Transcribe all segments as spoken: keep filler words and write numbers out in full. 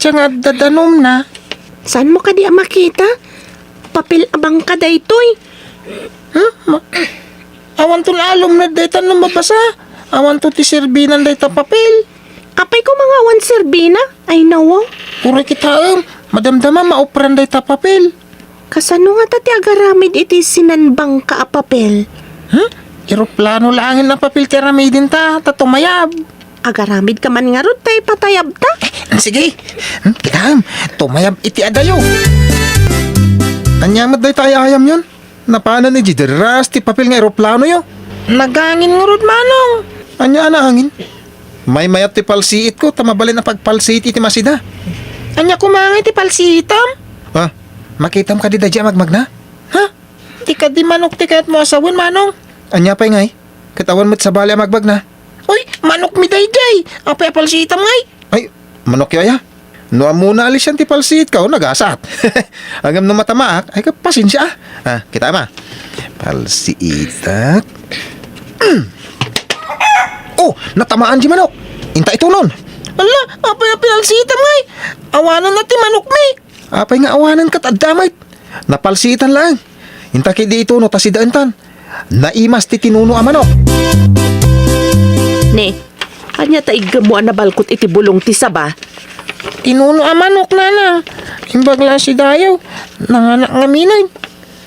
Siya nga adda danumna. Saanmo kadi a makita? Papel a bangka daytoy. Huh? Ma-, awanton alumned dayta no mabasa. Awanto ti serbinan dayta papel. Apay koma nga awan serbina? Ay, nawa. Uray kitaem, madamdama maupran dayta papel. Kasano ngata ti agaramid iti sinanbangka a papel? Hmm? Eroplano laengen a papel ti aramidenta, ta tumayab. Agaramidka man ngarud ta ipatayabta? Eh, sige. Hmm, kitaem, tumayab iti adayo. Ania met dayta ay-ayamyon? Napanan idiay derras ti papel nga eroplanoyo. Nagangin ngarud, Manong. Ania a naangin? Maymayat ti palsiitko, ta mabalin a pagpalsiit iti masida. Ania koma ngay ti palsiitam? Ah, makitam kadi daydiay a magmagna? Ha? Di kadi manok ti kayatmo a sawen, Manong? Ania pay ngay? Ket awan met sabali a magmagna? Uy, manokmi daydiay! Apay a palsiitam ngay? Ay, manokyo aya? No ammona a lisian ti palsiitka, o nagasat. Ngem no matamaak, ay, pasensia. Ah, kitaem a. Palsiitak. Oh, natamaan ti manok. Inta itunon. Ala, apay a pinalsiitam ngay? Awanen na ti manokmi. Apay nga awanen ket adda met? Napalsiitan laeng. Inta ketdi ituno ta sidaentan. Naimas ti tinuno a manok. Ne, ania ta iggemmo a nabalkot iti bulong ti saba? Tinuno a manok, Nanang. Imbag la sidayo. Nanganak ngamin.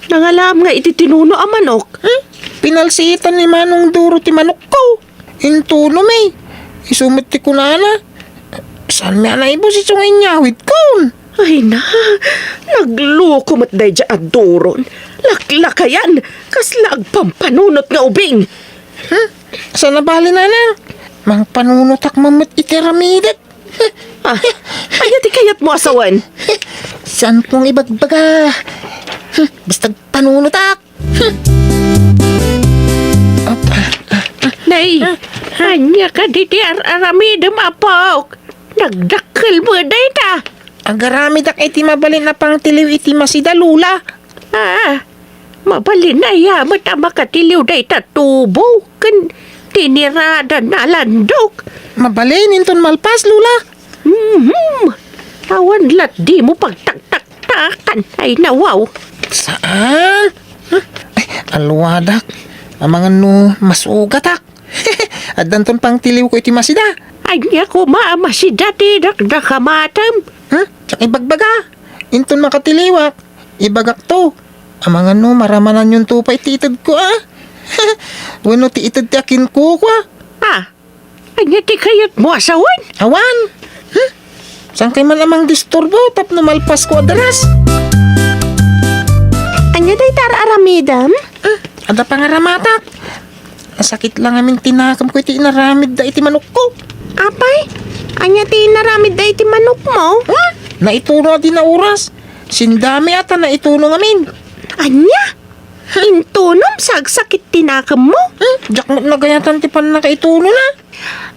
Nangalaam nga iti tinuno a manok? Hmm? Pinalsiitan ni Manong Duro ti manokko. Intunomi. Isu met ti kunana, "Saanmi a naibus isu nga inyawidkon?" Ay na, nagloko met daydiay a Duron. Laklakayan, kasla agpampanunot nga ubing. Hmm? Saan a bali, Nanang? Mangpanunotak man met iti aramidek. Ah, ania ti kayatmo a sawen? Saanko nga ibagbaga. Hmm, basta agpanunotak. Nay, ania kadi ti ar-aramidem, apok? Nagdakkel met dayta. Agaramidak iti mabalin a pangtiliw iti masida, Lola. Ah, mabalin aya met a makatiliw dayta tubo ken tiniradan a landok? Mabalin inton malpas, Lola. Mhm. Awan lat dimo pagtaktaktakan, ay nawaw. Saan? Huh? Ay, alwadak. Amangan no masugatak. Addanton pangtiliwko iti masida. Ania koma a masida ti dakdakamatem? Huh? Diak ibagbaga. Inton makatiliwak, ibagakto. Amangan no maramananyonto pay ti itedko, a? Wenno ti ited ti akinkukua. Ah, ania ti kayatmo a sawen? Awan. Hmm? Saankay man a mangdisturbo tapno malpasko a deras. Ania dayta ar-aramidem? Hmm? Adda pangaramatak. Nasakit la ngamin ti nakemko iti inaramidda iti manokko. Apay? Ania ti inaramidda iti manokmo? Hmm? Naituno a di nauras. Sindami a ta naituno ngamin. Ania? Intunom sa agsakit ti nakemmo? Hmm? Diak met nagayatan ti pannakaitunona.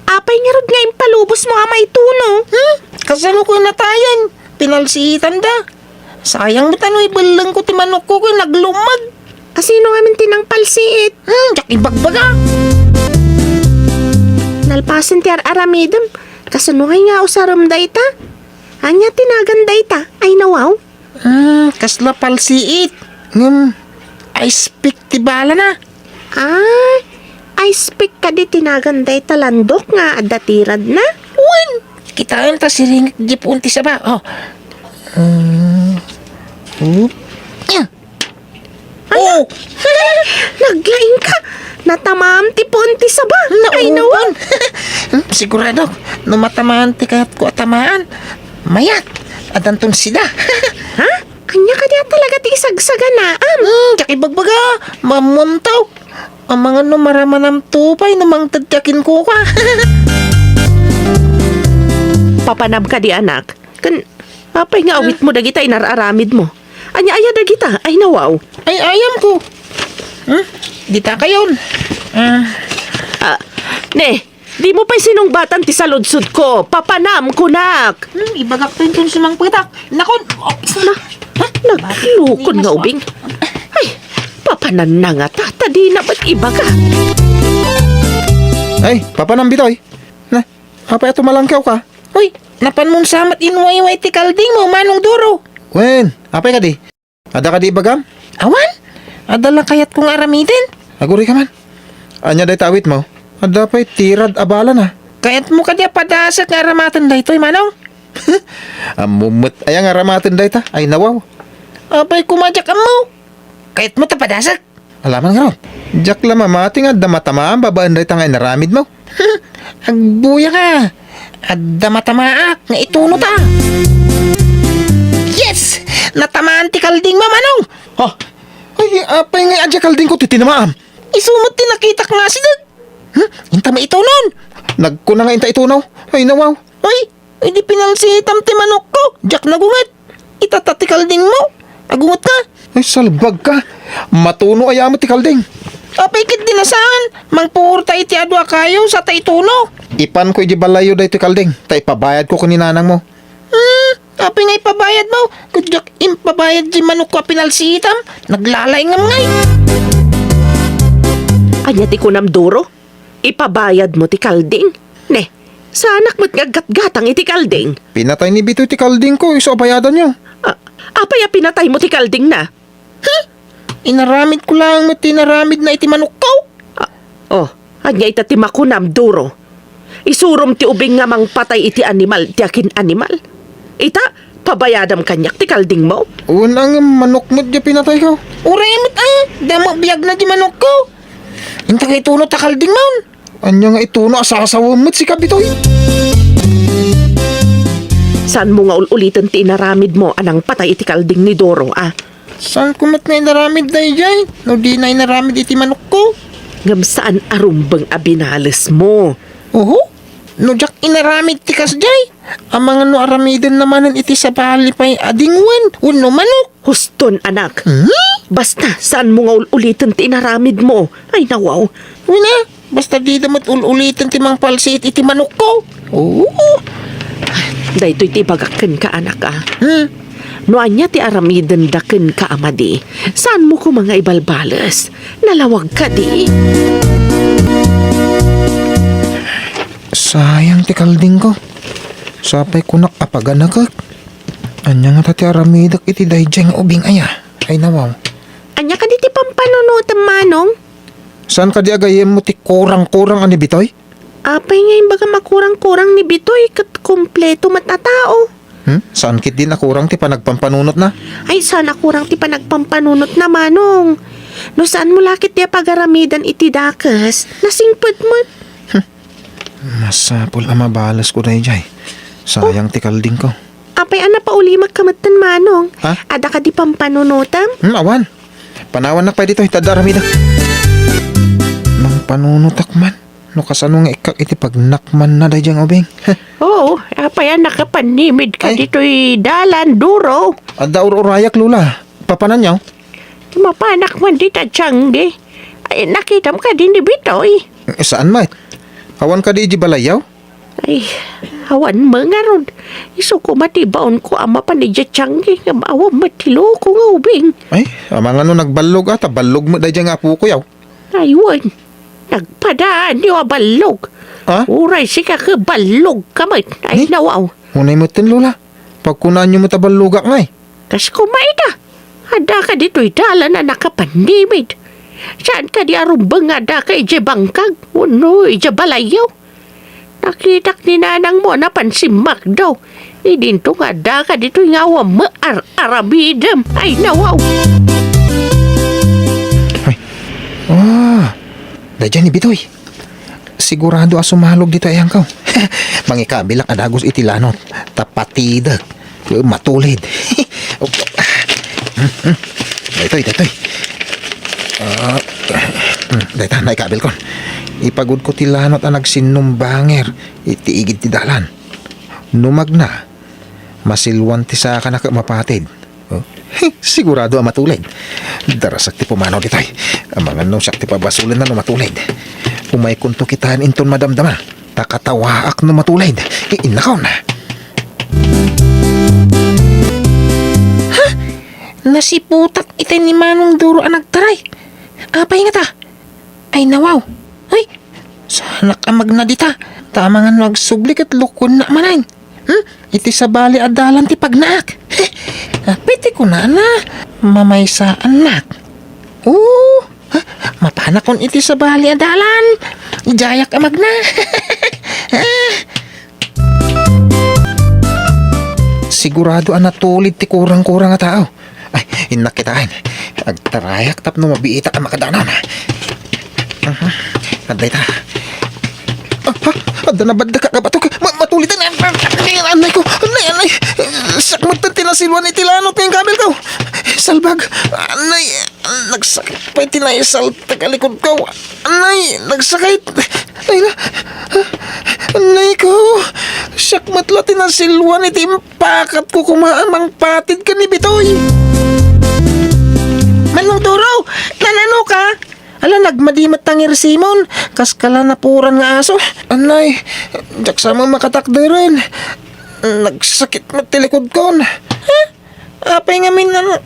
Apay ngarud nga impalubosmo a maituno? Hmm? Kasanokoy natayen? Pinalsiitanda. Sayang met a no ibellengko ti manokko ken naglummeg. Asino ngamin ti nangpalsiit? Hmm, diak ibagbaga. Nalpasen ti ar-aramidem. Kasano ngay nga usarem dayta? Ania ti nagan dayta? Ay, nawaw. Hmm, kasla palsiit. Ngem, ice pick ti balana. Ah, ice pick kadi ti nagan dayta landok nga adda tiradna? Wen, kitaem ta siringek di puon ti saba. Oh. Hmm. Oop. Ah. Oh! Naglaingka! Natamaam ti puon ti saba! Ay, nawa! Naungon. Hmm, sigurado, no matamaan ti kayatko a tamaan, mayat, addanton sida. Ha? Ania kadi a talaga ti isagsaganaam? Hmm, diak ibagbaga, maammuamto. Amangan no maramanamto pay no mangted ti akinkukua. Papanam kadi, anak? Ken apay nga awitmo dagita inar-aramidmo? Ania aya dagita? Ay, nawaw. Ay, ayamko. Hmm? Dita kayon. Ah. Ah, ne, dimo pay sinungbatan ti saludsodko. Papanam, kunak. Hmm, ibagakto inton sumangpetak. Nakon, oh, na, naglukon nga ubing. Ay, papananna ngata, ta dina met ibaga. Ay, papanam, Bitoy. Na, apay a tumalangkawka? Uy, Napanmon sa met inwaywa iti kaldingmo, Manong Duro. Wen, apay kadi? Adda kadi ibagam? Awan. Adda la kayatko nga aramiden. Agurayka man. Ania dayta awitmo? Adda pay tirad a balana. Kayatmo kadi a padasek nga aramaten daytoy, Manong? Ammom met aya nga aramaten dayta? Ay, nawaw. Apay koma diak ammo? Kayatmo ta padasek? Alaman ngarud. Diak la mamati nga adda matamaam babaen dayta nga inaramidmo. Agbuyaka. Adda matamaak nga itunota. Yes! Natamaan ti kaldingmo, Manong! Ha? Ay, apay nga adda kaldingko ti tinamaam? Isu met ti nakitak nga asideg. Hmm? Inta maitunon. Nagkuna nga inta itunaw. Ay, nawaw. Ay, idi pinalsitam ti manokko, diak nagunget. Itata ti kaldingmo. Agungetka. Ay, salbagka. Matuno aya met ti kalding. Apay ket di na saan. Mangpuor ta iti adu a kayo sa ta ituno. Ipanko iti balayyo daytoy kalding, ta ipabayadko ken ni nanangmo. Hmm, apay nga ipabayadmo? Ket diak impabayad ti manokko a pinalsitam. Naglalaingam ngay. Ania ti kunam, Duro? Ipabayadmo ti kalding? Ne, saanak met nga aggatgatang iti kalding. Pinatay ni Bitoy ti kaldingko, isu a bayadanyo. A-, apay a pinataymo ti kaldingna? Huh? Inaramidko laeng met ti inaramidna iti manokko. A-, oh, ania ita ti makunam, Duro? Isurom ti ubing nga mangpatay iti animal ti akin-animal. Ita, pabayadam kaniak ti kaldingmo? Wen, ngem manok met ti pinatayko. Uray met, a, damo biagna ti manokko. Inta nga ituno ta kaldingmon. Ania nga ituno a sasawem met sika, Bitoy? Saanmo nga ul-uliten ti inaramidmo a nangpatay iti kalding ni Duro, a? Saanko met nga inaramid daydiay no dina inaramid iti manokko? Ngem saan a rumbeng a binalesmo. Oho, no diak inaramid ti kasdiay, amangan no aramidenna manen iti sabali pay a dingwen wenno manok. Huston, anak. Hmm? Basta, saanmo nga ul-uliten ti inaramidmo. Ay, nawaw. Wen a, basta dida met ul-uliten ti mangpalsiit iti manokko. Oo. Daytoy ti ibagak kenka, anak, a. Hmm? No ania ti aramidenda kenka a madi, saanmo koma nga ibalbales. Nalawag kadi. Sayang ti kaldingko. Sapay kunak a paganakek. Ania ngata ti aramidek iti daydiay nga ubing aya? Ay, nawaw. Ania kadi ti pampanunotem, Manong? Saan kadi a gayyemmo ti kurang-kurang a ni Bitoy? Apay nga imbagam a kurang-kurang ni Bitoy ket kompleto met a tao? Hmm? Saan ketdin a kurang ti panagpampanunotna? Ay, saan a kurang ti panagpampanunotna, Manong. No saanmo la ketdi a pagaramidan iti dakes, nasingpet met. Hmm. Masapul a mabalesko daydiay. Sayang ti kaldingko. Apay a napaulimek ka metten, Manong? Ha? Adda kadi pampanunotem? Hmm, awan. Panawannak pay ditoy, ta adda aramidek. Mangpanunotak man. No kasano nga ikkak iti pagnakmanna daydiay nga ubing? Oo, apay a nakapannimid ka ditoy dalan, Duro? Adda ur-urayak, Lola. Papananyo? Mapanak man dita, Tianggi. Ay, nakitam kadi ni Bitoy? Eh, saan met? Awan kadi iti balayyo? Ay, awan met ngarud. Isu koma ti baonko a mapan idiay Tianggi, ngem awan met ti loko nga ubing. Ay, amangan no nagballog a, ta ballog met daydiay nga apoko, yaw. Ay, wen. Nagpadaanyo a ballog. Ha? Uray sika ket ballog ka met. Ay, nawaw. Unay metten, Lola. Pagkunaanyo met a ballogak ngay. Kas koma ita. Addaka ditoy dalan a nakapannimid. Saan kadi a rumbeng nga addaka idiay bangkag wenno idiay balayyo? Nakitak ni nanangmo a napan simmakdaw. Idinto nga addaka ditoy nga awan met ar-aramidem. Ay, nawaw. Ay. Ah, daydiay ni Bitoy. Sigurado a sumalog ditoy ayangko. Mangikabilak a dagus iti lanot. Ta patidek. Matulid. Daytoy, daytoy. Ah, hmm, dayta, naikabilkon. Ipagudko ti lanot a nagsinnumbanger iti igid ti dalan. No magna, masilwan ti sakana ket mapatid. Oh, he, sigurado a matulid. Darasak ti pumanaw ditoy. Amangan no siak ti pabasolenna no matulid. Umaykonto kitaen inton madamdama. Ta katawaak no matulid. I-, innakon. Ha? Nasiputak itay ni Manong Duro a nagtaray. Apay ngata? Ay, nawaw. Hoy, saanak a magna dita. Ta amangan no agsubli ket lukuennak manen. Hmm? Iti sabali a dalan ti pagnaak. Apay ti kunana? Mamaysaannak. Oo. Mapanakon iti sabali a dalan. Idiayak a magna. Sigurado a natulid ti kurang-kurang a tao. Ay, innak kitaen. Agtarayak tapno mabiitak a makadanon. Aha. Adda ita. Ah, ah, adda nabaddaka, kabatok. Ma-, matulid na. Anay ko. Anay, anay. Sakmet ti nasiluan iti lanot nga kabil ko. Salbag. Anay, nagsakit pay ti naisaltek a likod ko. Anay, nagsakit. Ay na. Anay ko. Sakmet la ti nasiluan iti Pakat ko koma a mangpatid ken ni Bitoy. Manong Turo, nanano ka? Ala, nagmadi met ta nga irsimon, kas kala napuran nga aso. Anay, diak sa makatakderen. Nagsakit met ti likod kon. Ha? Apay ngamin, ano,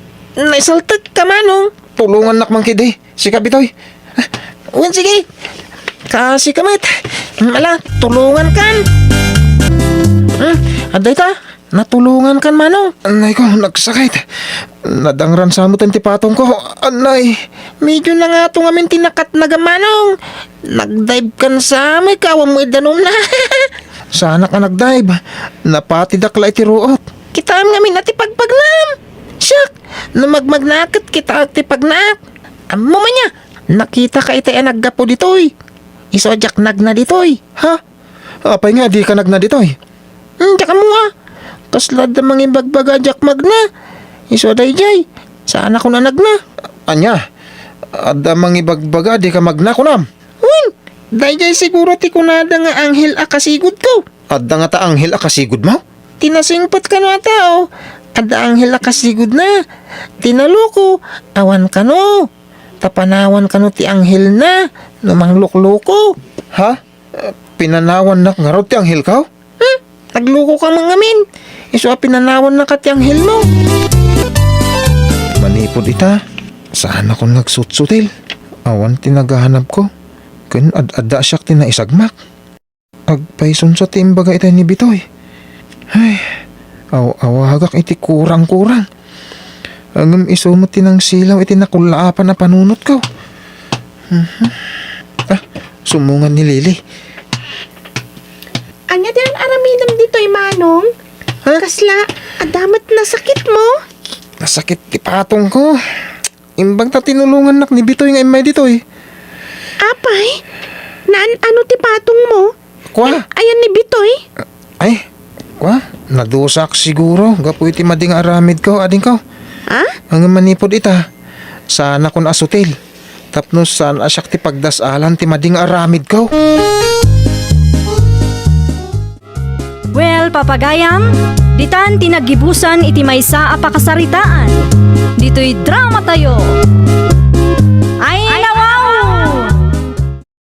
naisaltek ka, Manong? Tulongannak man kidi. Sika, Bitoy. Wen, sige. Kasi ka met. Ala, tulongan kan. Hmm, adda ita. Natulongan kan, Manong. Anay ko, nagsakit. Nadangran sa met ti patong ko. Anay. Medyo nangato ngamin ti nakatnagam, Manong. Nagdive kan sa met, kawan mo idanum na. Saanak a nagdive. Napatidak la iti ruot. Kitaem ngamin a ti pagpagnam. Siak, no magmagnaak ket kitaek ti pagnaak. Ammo man ya, nakita ka itay a naggapu ditoy. Isu a diak nagna ditoy. Ha? Apay nga, di ka nagna ditoy? Hmm, diak ammo a. Kasla adda mangibagbaga a diak magna. Isu a daydiay. Saan a kuna nagna. Ania? Adda mangibagbaga, di ka magna, kunam? Wen, daydiay siguro ti kunada nga anghel a kasigud ko. Adda ngata anghel a kasigud mo? Ti nasingpet kano a tao, adda anghel a kasigudna. Ti naluko, awan kano. Ta panawan kano ti anghelna no manglukloko. Ha? Pinanawannak ngarud ti anghel ko? Hmm? Nagluko ka man ngamin. Isu a pinanawannak ti anghel mo. Manipud ita, saan akon nagsutsutil. Awan ti nagahanap ko. Ken ad-adda siak ti naisagmak. Agpaysunsa ti imbaga itay ni Bitoy. Ay, aw-awagak iti kurang-kurang. Ngem isu met ti nangsilaw iti nakullaapan a panunotko. Mhm. Ah, summungan ni Lily. Ania ti aramidem ditoy, Manong? Ha? Kasla, adda met nasakit mo? Nasakit ti patong ko. Imbag ta tinulongannak ni Bitoy nga immay ditoy. Apay? Naan-ano ti patong mo? Kua? Ayan ni Bitoy? Ay, kua? Nadusak siguro gapu iti madi nga aramid ko, ading ko. Ha? Ngem manipud ita, saan akon asutil. Tapno saan a siak ti pagdas-alan ti madi nga aramid ko. Well, papagayam, ditan ti naggibusan iti maysa a pakasaritaan. Ditoy drama tayo.